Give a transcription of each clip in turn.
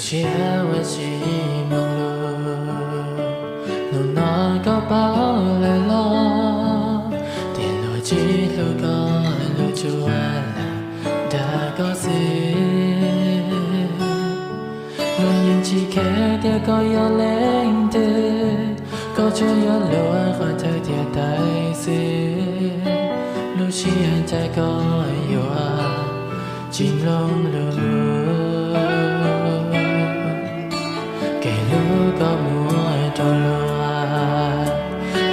Siab ua tsis mloog lus, hnub no koj paub lawm los, tias luag tsis hlub koj, luag tsuas lam dag koj xwb. Luag yeej tsis kheev tias koj yog leej twg, koj tsuas yog luag qhov chaw thiab tais xwb. Lub siab ntshai koj yuav tsis mloog lus, kev hlub koj muab rau luag,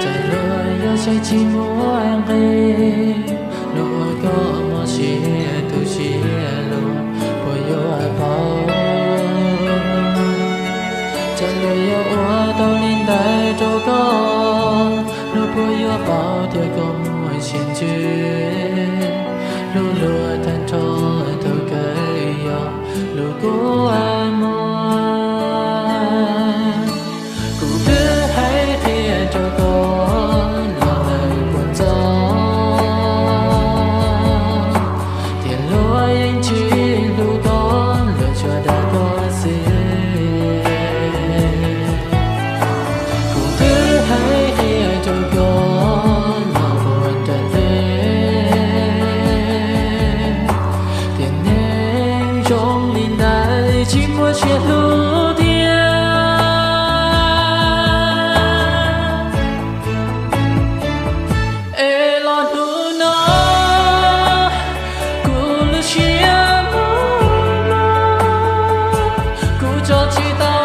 cas luag yuav saib tsis muaj nqis. Luag ua koj mob siab tu siab, luag puas yuav paub? Cas luag yuav ua tau li ntawd rau koj? Luag puas yuav paub tias koj muaj siab ntsws? Hlub luag tag nrho thaum kawg yog lub kua muag. Kuv twb hais qhia rau koj los lawm puas ntxov, tias luag yeej tsis hlub koj, luag tsuas dag koj xwb. Kuv twb hais qhia rau koj los puas nram tes, tias neeg zoo li ntawd tsis muaj siab hlub tiag. Es los hnub no kuv lub siab muag muag, kuv tso tsis tau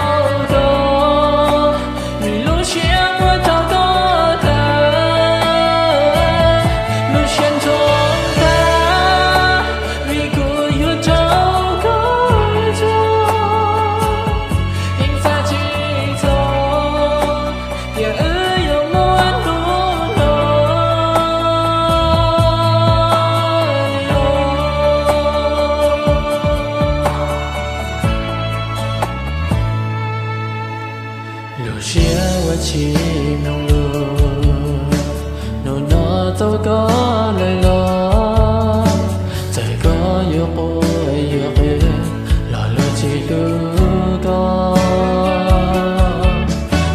koj, vim lub siab muab rau koj tag, lub siab ntshoo tag, vim kuv yuav rau koj tso, yeej xav tsis txog tias wb yuav muaj hnub no li os. Lub siab ua tsis mloog lus, hnub no txaus koj lawm los, txawm koj yuav quaj yuav qw los luag tsis hlub koj.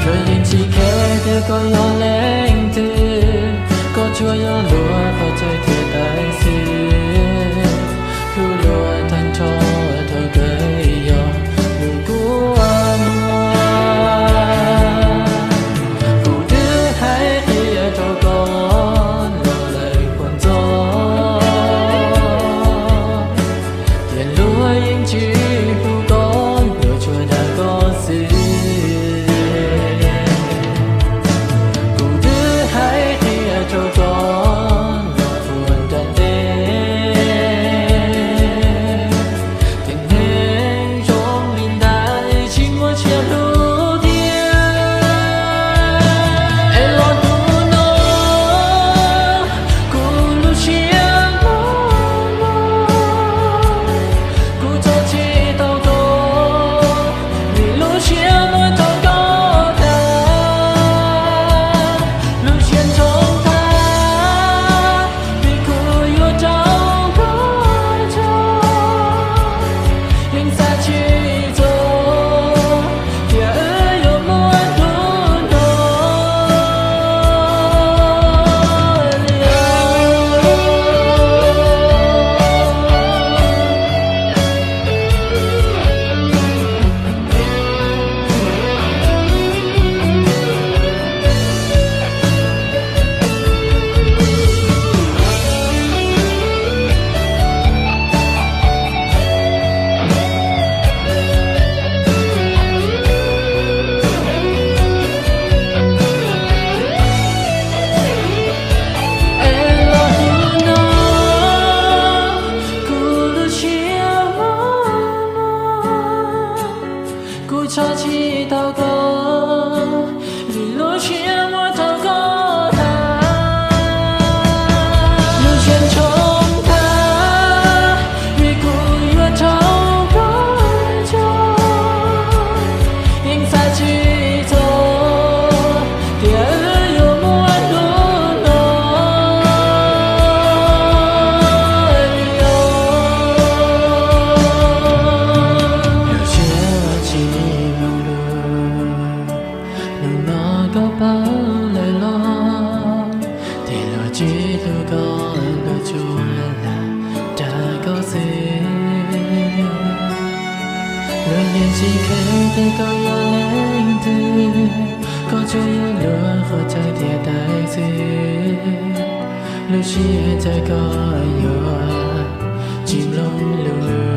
Luag yeej tsis kheev tias koj yog leej twg, koj tsuas yog luag qhov chaw thiab tais xwb. Hlub luag tag nrho thaum kawg yog lub kua muag. Kuv twb hais qhia rau koj los lawm puas ntxov, tias luag yeej tsis hlub koj, luag tsuas dag koj xwb. Kuv twb hais qhia rau koj los puas nram tes, tias neeg zoo li ntawd tsis muaj siab hlub tiag. Es los hnub no kuv lub siab muag muag, kuv tso tsis tau koj, vim lub siab muab rau koj tag, lub siab ntshoo tag, vim kuv yuav rau koj tso, yeej xav tsis txog tias wb yuav muaj hnub no li os. Es los hnub no kuv lub siab muag muag, kuv tso tsis tau koj, vim lub siab muab rau koj tag, lub siab ntshoo tag, vim kuv yuav rau koj tso, yeej xav tsis txog tias wb yuav muaj hnub no li os. Lub siab ua tsis Luag yeej tsis kheev tias koj yog leej twg, koj tsuas yog luag qhov chaw thiab tais xwb. Lub siab ntshai koj yuav tsis mloog lus.